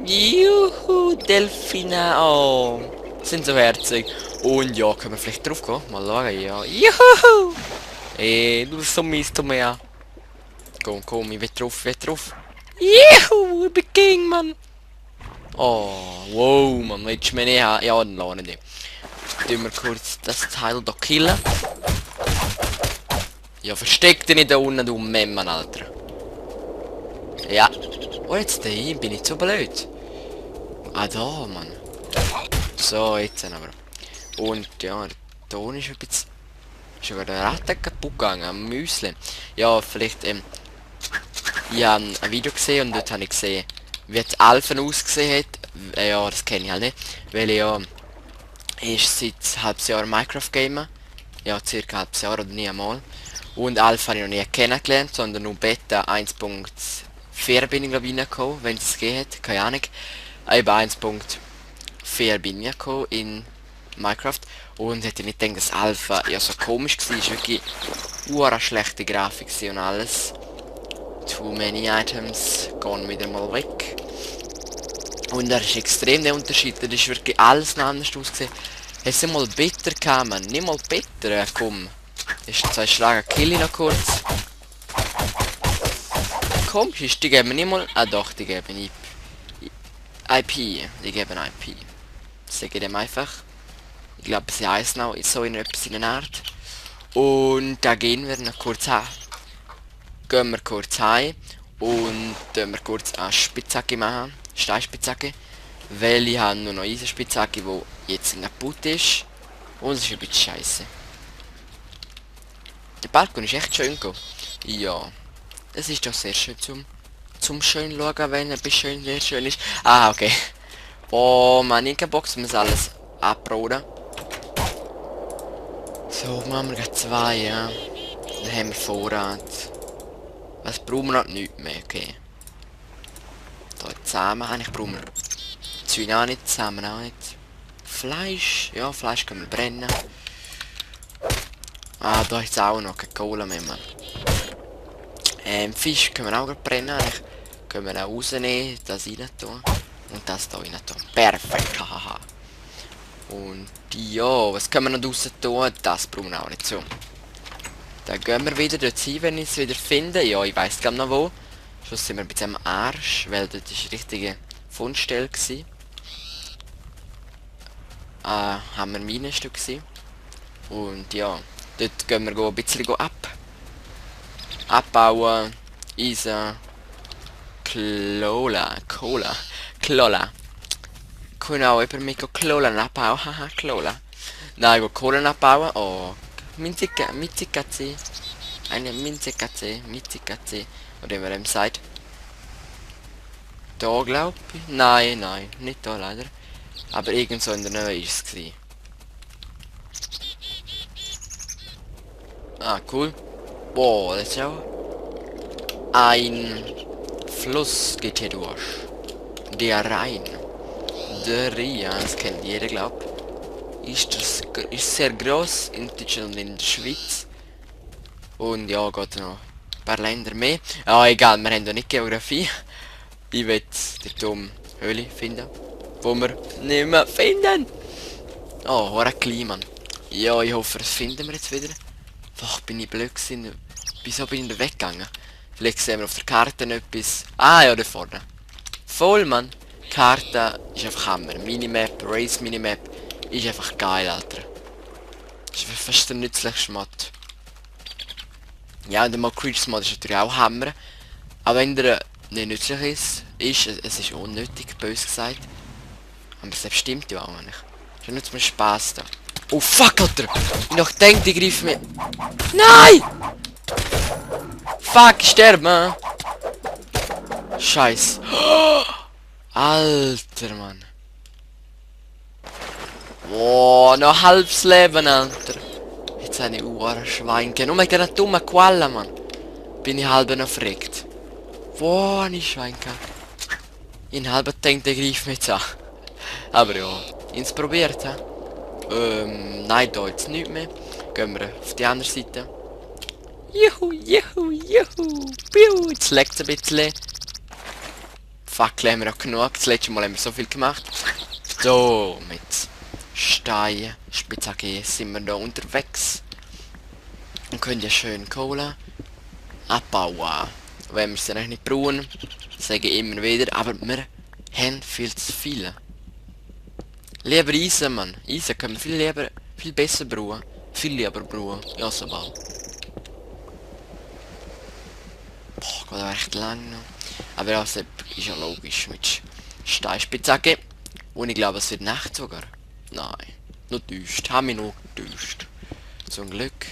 Juhu, Delfine. Oh, sind so herzig. Und ja, können wir vielleicht drauf gehen? Mal schauen, ja. Juhu! Du bist so mies zu mir. Komm, komm, ich will drauf, ich will drauf. Juhu, ich bin King, Mann. Oh, wow, Mann, willst du mich nicht haben? Ja, dann lassen wir nicht. Tun wir kurz das Teil da killen. Ja, versteck dich nicht da unten, du Memman, Alter. Ja. Oh, jetzt dahin, bin ich zu blöd. Ah, da, Mann. So, jetzt aber. Und ja, der Ton ist ein bisschen... Ist sogar der Ratte kaputt gegangen, am Müsli. Ja, vielleicht, ich habe ein Video gesehen und dort habe ich gesehen, wie die Alphen ausgesehen hat. Ja, das kenne ich halt nicht. Weil ich ja erst seit ein halbes Jahr Minecraft gamen. Ja, circa ein halbes Jahr oder nie einmal. Und Alpha habe ich noch nie kennengelernt, sondern nur Beta 1.4 bin ich glaube ich reingekommen, wenn es geht, keine Ahnung. Eben 1.4 bin ich reingekommen in Minecraft und hätte nicht gedacht, dass Alpha ja so komisch war, ist wirklich ura schlechte Grafik und alles. Too many items, gehen wieder mal weg. Und da ist extrem der Unterschied, da ist wirklich alles anders ausgesehen. Hast du mal bitter gekommen? Nicht mal bitter, komm. Ist zwei Schlager, kill ich noch kurz. Komm, die geben nicht mal... Ah doch, die geben IP. Die geben IP. Sage dem einfach. Ich glaube, sie heißen auch so in etwas in der Art. Und da gehen wir noch kurz hin. Gehen wir kurz heim. Und tun wir kurz eine Spitzhacke machen. Steinspitzhacke. Weil ich habe nur noch eine Spitzhacke, die jetzt kaputt ist. Und es ist ein bisschen scheiße. Der Balkon ist echt schön gegangen. Ja. Es ist doch sehr schön zum schön schauen, wenn ein bisschen sehr schön ist. Ah, okay. Oh man, in der Box muss alles abroden. So, machen wir gleich zwei, ja. Dann haben wir Vorrat. Was brauchen wir noch? Nichts mehr, okay. Da zusammen habe ich brauchen wir Zeug auch nicht, zusammen auch nicht. Fleisch, ja, Fleisch können wir brennen. Ah, da ist auch noch keine Kohle mehr, Mann. Fisch können wir auch gerade brennen, eigentlich. Können wir auch rausnehmen, das rein tun. Und das da rein tun. Perfekt, hahaha. Und ja, was können wir noch draussen tun? Das brauchen wir auch nicht so. Dann gehen wir wieder dort hin, wenn ich es wieder finde. Ja, ich weiss gar noch wo. Schon sind wir ein bisschen am Arsch, weil dort ist die richtige Fundstelle gewesen. Haben wir Minenstück gewesen. Und ja, dort gehen wir ein bisschen abbauen. Eisen. Cola. Genau, eben mit Kohlen abbauen. Haha, Cola. Nein, go Kohlen abbauen. Oh, Minzikatze. Eine Minzikatze. Oder wie man dem sagt. Da glaub ich. Nein, nicht da leider. Aber irgendwo in der Nähe ist es gewesen. Ah, cool. Boah, das ist ja ein Fluss geht hier durch. Der Rhein. Der Rhein, das kennt jeder, glaub. Ist sehr groß in Deutschland und in der Schweiz. Und ja, geht noch ein paar Länder mehr. Ah, egal, wir haben ja nicht Geografie. Ich will die dumme Höhle finden. Wo wir nicht mehr finden. Oh, war ein Klima. Ja, ich hoffe, das finden wir jetzt wieder. Ach, bin ich blöd gewesen. Wieso bin ich da weggegangen? Vielleicht sehen wir auf der Karte etwas. Ah ja, da vorne. Voll, Mann. Die Karte ist einfach Hammer. Minimap, Race Minimap. Ist einfach geil, Alter. Ist fast der nützlichste Mod. Ja, und der Mod Creatures Mod ist natürlich auch Hammer. Aber wenn der nicht nützlich ist, es ist unnötig, böse gesagt. Aber es stimmt ja auch nicht. Ist ja nur zum Spaß da. Oh fuck, Alter! Ich noch denke, die greifen mir. Nein! Fuck, ich sterbe! Scheiß. Alter, Mann. Boah, noch halbes Leben, Alter. Jetzt eine Uhr Schweinchen. Nur mit einer dummen Qualle, Mann. Bin ich halb noch verreckt. Boah, nicht Schweinchen. In halber denkt, der greift mich jetzt an. Aber ja, ins probiert, hä? Nein, da jetzt nicht mehr. Gehen wir auf die andere Seite. Juhu. Piu, jetzt leckt es ein bisschen. Fackel haben wir auch genug. Das letzte Mal haben wir so viel gemacht. So, mit Stein, Spitzhacke sind wir da unterwegs. Und können ja schön Kohle abbauen. Wenn wir sie nicht brauchen, sage ich immer wieder, aber wir haben viel zu viele. Lieber Eisen, Mann. Eisen können wir viel besser brauchen. Viel lieber brauchen. Ja, so bald. Boah, geht auch echt lang noch. Aber ja, das ist ja logisch mit Steinspitzhacke. Und ich glaube, es wird Nacht sogar. Nein. Nur täuscht. Haben wir noch getäuscht. Zum Glück.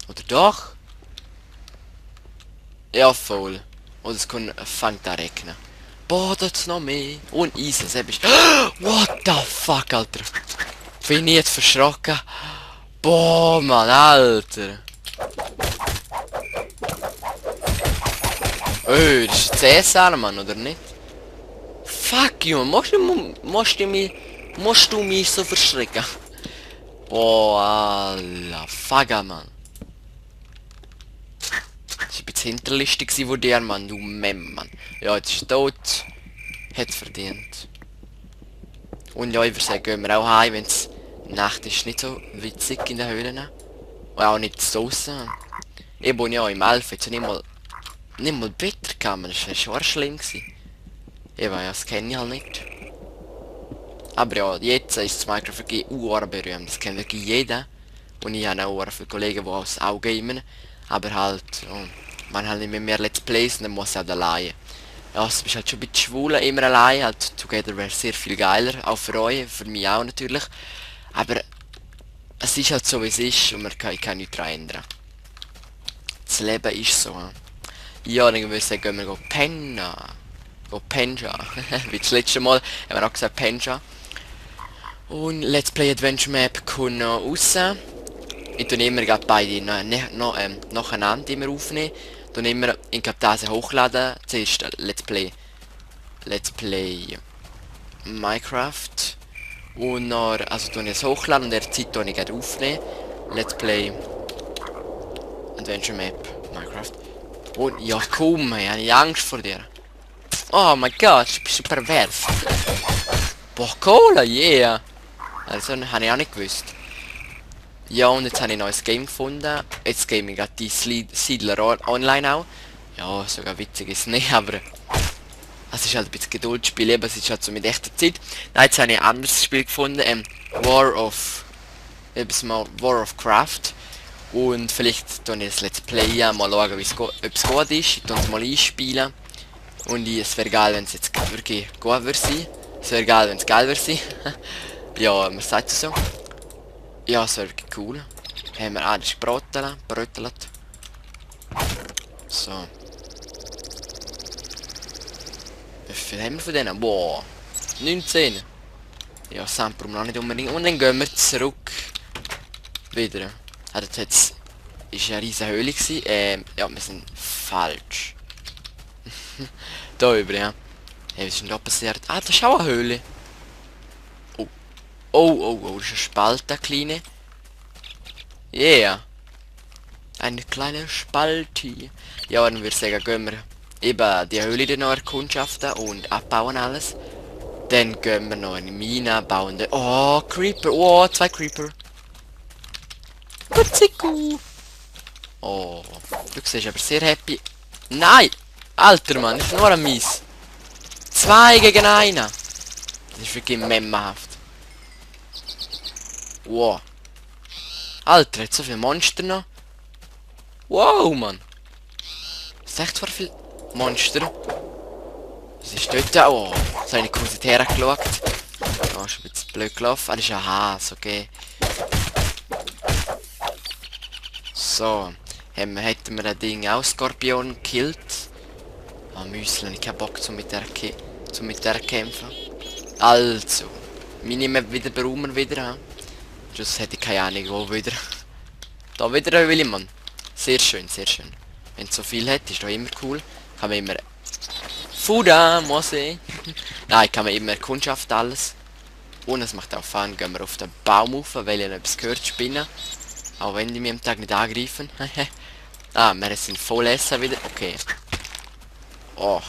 Oder doch? Ja, voll. Oder es fängt an regnen. Boah, da ist noch mehr. Und Eisen, selbst. What the fuck, Alter. Bin ich jetzt verschrocken. Boah, Mann, Alter. Das ist Cäsar, Mann, oder nicht? Fuck you, musst du mich so verschrecken? Boah, Alter, fuck, Mann. Das war ein bisschen hinterlistig von dir, Mann, du Mem, Mann. Ja, jetzt ist er tot. Hat verdient. Und ja, ich würde sagen, gehen wir auch heim, wenn es Nacht ist. Nicht so witzig in den Höhlen. Und auch nicht so draussen. Ich wohne ja im Elf, jetzt nicht mal Wetter gehabt, das war schon schlimm gewesen. Ich weiß, das kenne ich halt nicht. Aber ja, jetzt ist das Minecraft wirklich berühmt. Das kennt wirklich jeder. Und ich habe auch viele Kollegen, die auch gamen. Aber halt, oh, man halt nicht mehr Let's Plays, dann muss halt alleine. Ja, es ist halt schon ein bisschen schwul, immer allein. Halt, Together wäre sehr viel geiler. Auch für euch, für mich auch natürlich. Aber es ist halt so, wie es ist und man kann nichts daran ändern. Das Leben ist so. Ja, dann würde ich sagen, gehen wir pennen. Penja. Wie das letzte Mal haben wir auch gesagt Penja. Und Let's Play Adventure Map kommt noch raus. Ich tue immer beide nacheinander immer aufnehmen. Dann immer in Camtasia hochladen. Zuerst Let's Play Minecraft. Und dann, also tue ich es hochladen und in der Zeit tue ich aufnehmen. Let's Play Adventure Map Minecraft. Und ja komm, ich habe Angst vor dir. Oh mein Gott, du bist so pervers. Boah, Cola, yeah. Also, habe ich auch nicht gewusst. Ja, und jetzt habe ich ein neues Game gefunden. Jetzt game ich gerade die Siedler online auch. Ja, sogar witzig ist es nicht, aber es ist halt ein bisschen Geduldsspiel, eben, es ist halt so mit echter Zeit. Nein, jetzt habe ich ein anderes Spiel gefunden, War of Craft. Und vielleicht tue ich das Let's Play mal schauen, ob es gut ist. Ich tue es mal einspielen. Und es wäre geil, wenn es jetzt wirklich gut würde sein. Es wäre geil, wenn es geil würde sein. Ja, man sagt es so. Ja, es wäre wirklich cool. Haben wir alles brötelt. So. Wie viel haben wir von denen? Boah. 19. Ja, Sandbrum noch nicht unbedingt. Und dann gehen wir zurück. Wieder. Also jetzt ist eine riesige Höhle gewesen. Ja, wir sind falsch. Da über, ja. Hey, was ist denn da passiert? Ah, das ist auch eine Höhle. Oh, das ist eine Spalte, kleine. Yeah. Eine kleine Spalte. Ja, dann würde ich sagen, gehen wir eben die Höhle dann noch erkundschaften und abbauen alles. Dann gehen wir noch in die Mine, bauen den... Oh, Creeper. Oh, 2 Creeper. Putziku. Oh, du siehst aber sehr happy. Nein! Alter Mann, das ist nur ein Mies. 2 gegen 1. Das ist wirklich memmenhaft. Wow. Alter, jetzt so viele Monster noch. Wow, Mann. Das ist echt so viel Monster. Was ist dort? Oh, jetzt habe ich kurz hergeschaut. Oh, schon ein bisschen blöd gelaufen. Ah, das ist ein Hase, okay. So. Hätten wir ein Ding auch Skorpion gekillt. Ah, Müsli, ich hab Bock mit der kämpfen. Also. Minimap wieder brauchen wir wieder, ha? Das hätte ich keine Ahnung, wo wieder. Da wieder ein Willimann. Sehr schön, sehr schön. Wenn es so viel hat, ist doch immer cool. Kann man immer... Fuda, muss ich. Nein, kann man immer Kundschaft alles. Und es macht auch Fun, gehen wir auf den Baum rauf, weil ich etwas gehört, Spinnen. Auch wenn die mich am Tag nicht angreifen. Ah, wir sind voll essen wieder. Okay. Oh,